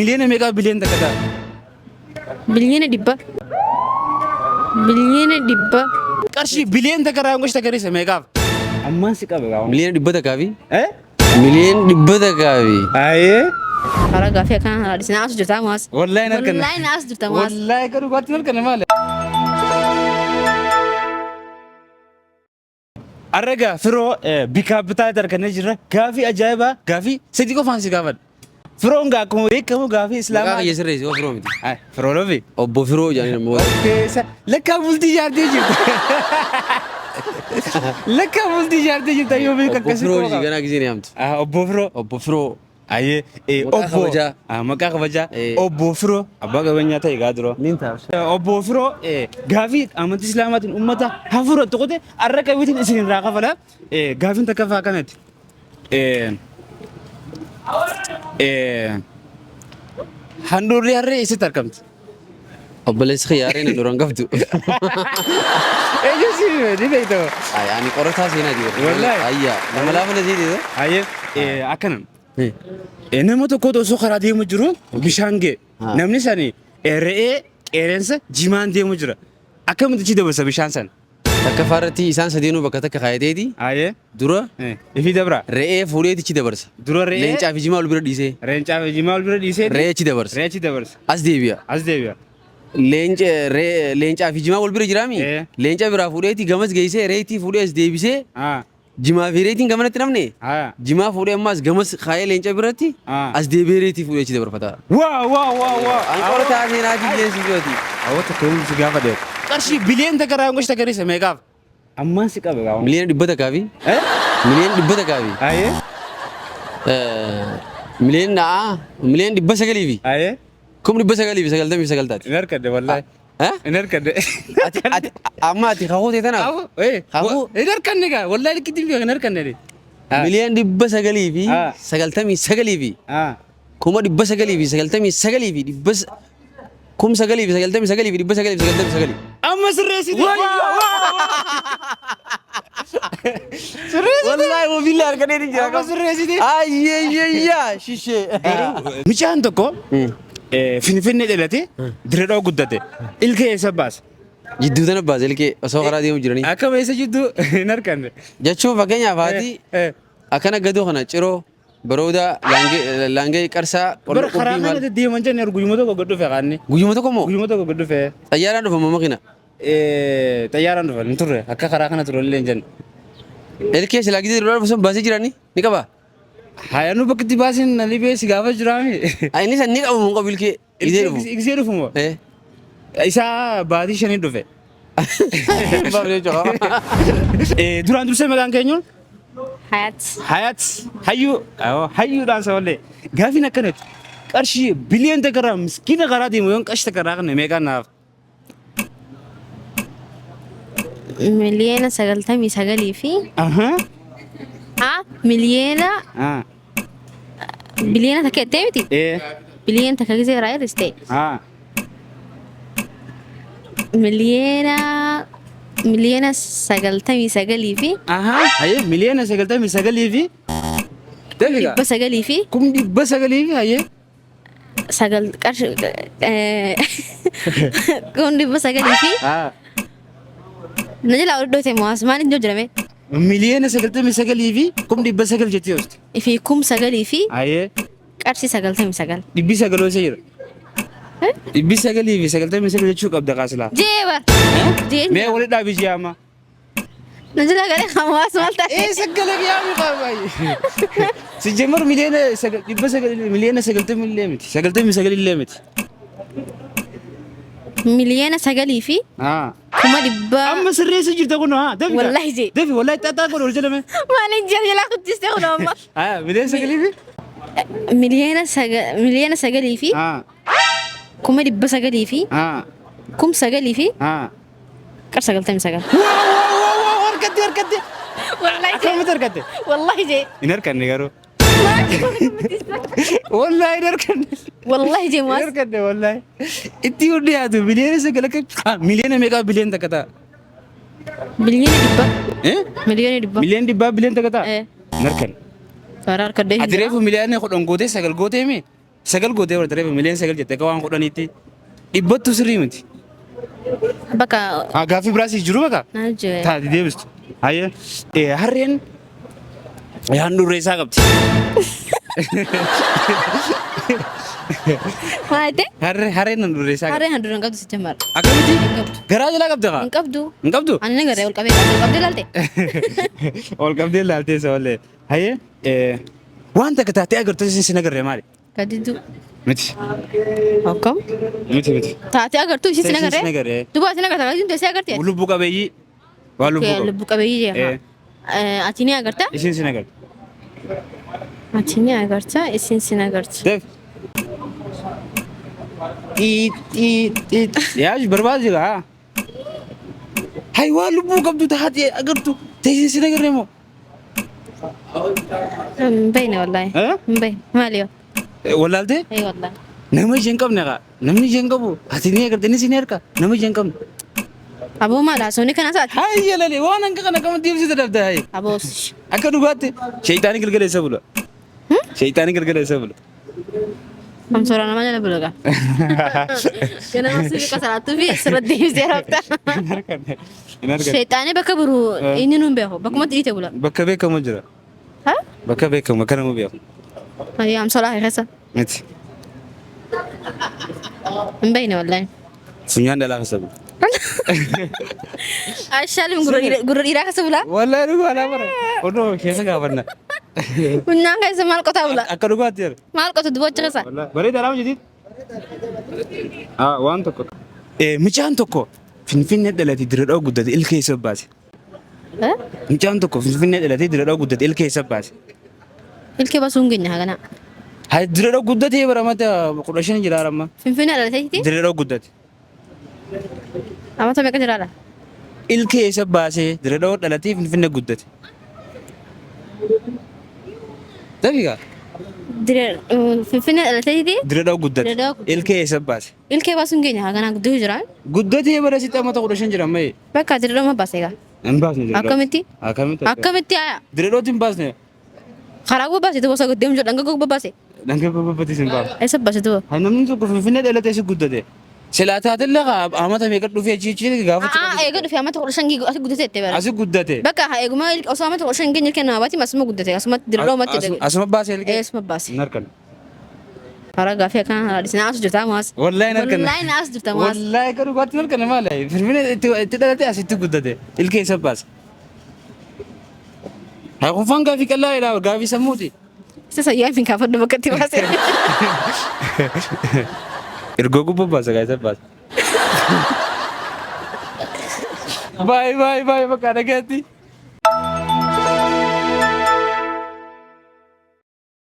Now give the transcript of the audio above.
Miliyoona meeqaa biliyoona takka ta'a? Biliyoona 100. Biliyoona 100. Qarshii biliyoona takka irraa hangosh takka hir'ise meeqaaf? Ammaan si qaba gaa. Miliyoona 100 fi Eh? Miliyoona 100 fi Ayee. Karaa gaafii akkanaa kana dhiisnaa as jirtaa maas. Wallaahi hin arganne. Wallaahi na as jirta maas. Wallaahi akka dhugaatti hin arganne maali? Har'a egaa firoo bikaa bitaa argannee jirra. Gaafii ajaa'ibaa gaafii sadii qofaan si gaafadha. Firoon gaa akkuma beekamu gaafii Maqaa islaamaa. kiyya sirreessi yoo firoo miti. Ay, Firoo lofi. Obbo Firoo jedhanii namoota. Keessa lakkaa bultii ijaartee jirta. Lakkaa bultii ijaartee jirta yoo beeku Obbo akkasii Firoo qaba. ganaa gisee ni hamtu. Ah, Obbo Firoo. Obbo Firoo. Ayyee Maqaa obbo kabajaa. Ah, maqaa kabajaa Eh. obbo Firoo abbaa qabeenyaa ta'e gaa duroo. Niin ta'a. Obbo Firoo gaafii amantii Islaamaatiin uummata hafuura tuqute arra qabiitiin isin irraa kafala. Gaafiin takkaffaa akkanatti. Handhuurri harree eessatti argamti? Obboleessi kiyya harreen handhuura hin qabdu. Eenyu si hime ni beekta. Ay, ani qorataa seenaati. Wallaahi. Ayya nama laafa na siite. Ayyee akkana. Nama tokkotu osoo karaa deemu jiru bishaan ga'e. Ah. Namni sani re'ee qeerransa jimaan deemu jira. Akkamitti achi dabarsa bishaan sana? Takkaffaa irratti isaan sadeenuu bakka takka kaayateeti Ayyee. dura Ifii dabra. re'ee fuudheeti achi dabarsa. Dura re'ee. Leencaa fi jimaa ol bira dhiisee Leencaa fi jimaa ol bira dhiisee. re'ee achi dabarsa. Re'ee achi dabarsa. As deebi'a. As deebi'a. Leenca re'ee leencaa fi jimaa wal bira jiraami. Eh. Leenca biraa fuudheeti gamas geessee reetii fuudhee as deebisee Ah. jimaa fi reetiin gamanatti namne Ah. jimaa fuudhee ammaas gamas kaayee leenca biratti Ah. as deebi'ee reetii fuudhee achi dabarfata. Waa waa waa waa. An qorataa seenaatii geessu jooti. Hawwata tokko si gaafa dheeru. Qarshii biliyoona takka irraa hangosh takka hir'ise meeqaaf? Ammaan si qaba gaa. Miliyoona 100 fi Eh? Miliyoona 100 fi Ayyee. Miliyoona 900 fi Ayyee. 999,000 taati. Hin argadde wallaahi. Eh? Hin argadde. Ati ati amma ati kakuu ta'e tanaaf Kakuu. Hin arganne gaa wallaahi likkitti hin beekan hin arganne. Miliyoona 900 fi Ah. 99 fi Ah. 999,000 fi 9,099,999. Amma sirreessite. Sirreessite. Wallaahi mobiilii harkanee ni jira. Amma sirreessite. Ayyeeyyeeyyaa shishee. Mucaan tokko Finfinnee dhalate Dirredhawa guddate. Ilkee eessa baasa? Jidduu tana baase ilkee osoo karaa deemu jiranii. Akkam eessa jidduu hin arganne. Jechuun fakkeenyaaf haati akkana gadoo kana ciroo baroodaa laangee qarsaa Bara karaa qulqulluu kana deddeeman jenne guyyuma tokko gad dhufe qaanni. Guyyuma tokko moo Guyyuma tokko gad dhufe. Xayyaaraan dhufa moo makina? Xayyaaraan dhufan hin turre akka karaa kana ture illee hin jenne. Ilkee silaa gizee duraa dhufu sun baasee jirani ni qaba. Hayanuu bakka itti baasin na dhibee si gaafa jiraami. Inni san ni qabu moo hin qabu ilkee gizee dhufu. Gizee dhufu moo? Eh. Isaa baatii shanii dhufe. Baafnee jechuudha. Duraan dursee maqaan keenyuun? Hayat. Hayat hayyuu hayyuudhaan saballee gaafiin akkanatti qarshii biliyoona takka irraa miskiina karaa deemu yoon qarshii takka irraa kanne meeqaan naaf? Miliyoona 99 fi Ahaa. ah miliyoona Ah. biliyoona 1 jettee miti? Ee. Biliyoona 1 gisee irraa hir'iste Ah. miliyoona 99 fi Ahaa. Hayyee miliyoona 99 fi. Dafiqa. 900 fi 900,000 fi hayyee. sagal qarshii 900,000 fi Ah. na jalaa ol dhoote mo'as maal hin jedhame Miliyoona 99 fi 900,000 jettee hosti. fi 9,000 fi Hayyee. qarshii 99. 900 hoosee jira. 999 jechuu qabda kaasilaa. Jee bar. Jee. Mee wali dhaabii jee amma. Na jalaa galee hawaas maal ta'e? Ee saggala qiyyaami qaba. Si jemar miliyoona 900 miliyoona 90 illee miti. 99 illee miti. Miliyoona 9 fi Ah. 100,000. Amma sirreessa jirta kun haa. Dafi. Wallahi jee. Dafi wallahi xaxaa godhu ol jedhame. Maaliin jee jalaa guddistee kun amma. Ah miliyoona 9 fi. Miliyoona 9 fi Ah. 900,000 fi Ah. 9,000 fi Ah. qar 99. Waa waa waa waa harkatti harkatti. Wallahi jee. Akkamitti harkatte? Wallahi jee. Hin harkanne garuu. Wallahi hin harkanne. Wallahi jee Hin maas. harkanne wallahi. Itti hin dhiyaatu miliyoona 9 akka miliyoona meeqaa biliyoona takka ta'a? Biliyoona 100. Eh? Miliyoona 100. Miliyoona 100 biliyoona takka ta'a? Eh. Hin harkanne. Karaa harkadhee hin Ati reefu miliyoona 10 gootee 9 gootee mi? Sagal gootee bara reefa miliyoona 9 jettee akka waan 10tti dhibbattu sirrii miti. Bakka Haa gaaffii biraas jiru bakka. na jee. Taati deebistu. Hayyee harreen handhuurra isaa qabdi. Maal jette? Harreen handhuurra isaa qabdi. Harreen handhuura hin qabdu si jammar. Akkamitti? Hin qabdu. Garaa jalaa qabdi kaa? Hin qabdu. Hin qabdu? Ani ni garee ol qabee ol qabdee laalte. Ol qabdee laaltee isa wallee. Hayyee waan takka taatee agartu isin sin agarree maali? Gadidduu. Miti. Akkam? Miti miti. Taatee agartuu ishii sin Ishii sin agarree? agarree. Duuba sin agarta gadidduu teessee agartee? Lubbuu qabeeyyii. Waan lubbuu qabu. Lubbuu qabeeyyii jee. Ati ni agarta? Isin sin agarti. Ati ni agarta isin sin agarti. Def. Xiit xiit xiit. Yaa barbaadu jira haa. Hay waan lubbuu qabdu taatee agartu teessee sin agarree moo? Hin beekne wallaahi. Eh? Hin beekne. Maali yoo? Wallaaltee? Ee wallaahi. Nama ija hin qabne kaa. Namni ija hin qabu. Ati ni agarte inni si ni harka. Nama ija hin qabne. Aboo maal haasofni kana isaati? Hay jalale waan hanga kana akkamitti ibsite dhabde hay. Aboo. Akka dhugaatti sheeyxaanii galgala isa bula. Sheeyxaanii galgala isa bula. Amsoora nama jala bula gaa. Ganama suuqii qasaraattuu fi asirratti deebisee rabta. Hin arganne. Hin arganne. Sheexaanii bakka biru inni nuun beeku bakkumatti dhiite bula. Bakka beekamu jira. Ha? Bakka beekamu bakka nama beeku. Ayyaa amsoolaa keessa. Miti. Hin beekne wallaahi. Funyaan dhalaa keessa bula. Ashaalim gurra dhiiraa keessa bula. Wallaahi dhugaa alaa bara. Odoo keessa gaafanna. Funyaan keessa maal qotaa bula? Akka dhugaatti jira. Maal qotu dubocha keessa? Bareeda alaa jetiit. Waan tokko. Mucaan tokko Finfinnee dhalatee dira dha'u guddate ilkee isa baase. Mucaan tokko Finfinnee dhalatee dira dha'u guddate ilkee isa baase. Ilkee baasuu hin geenye hagana. Haa dira dha'u guddatee bara mata 15 jira amma. Finfinnee dhalateetti Dira dha'u guddate. amata meeqa jiraadha? Ilkee isa baasee dira dha'u dhalatee Finfinnee guddate. Dafiigaa. Finfinnee dhalateetti Dira dha'u guddate. Dira dha'u guddate. Ilkee isa baase. Ilkee baasuu hin geenye hagana guddatu jira. Guddatee bara sitti amata 15 jira ammayee. Bakka dira dha'u baasee gaa. Hin baasne dira dha'u. Akkamitti? Akkamitti? Akkamitti aayaa? Dira dha'uutti hin baasne. Karaa gubbaa baasee osoo deemu jiru dhanga gubbaa baasee. Dhanga gubbatis hin baasne. Eessa baasee tuba? Haa namni tokko Finfinnee dhalatee si guddate. Silaa taatellee amata meeqa dhufee achi achi gaafa Aa eega dhufee amata 15 asi guddate jettee bara. Asi guddate. Bakka haa eeguma osoo amata 15 geenye ilkee nama baati asuma guddate asumatti dira dha'u matti. Asuma baasee ilkee. Asuma baasee. Hin harkan. Hara gaafii akkana haadha na as jirta maas. Wallaahi hin harkan. Wallaahi na as jirta maas. Wallaahi kan dhugaatti hin harkan maali? Finfinnee itti dhalate asitti guddate. Ilkee isa baase. Haa kuffaan gaafii qal'aa jedhaa gaafii sammuuti. Isa sayyaa hin kaafadhu bakka itti baasee. Ergoo gubbaa baasa gaa isa baasa. Baay'ee baay'ee baay'ee bakka dhagaatti.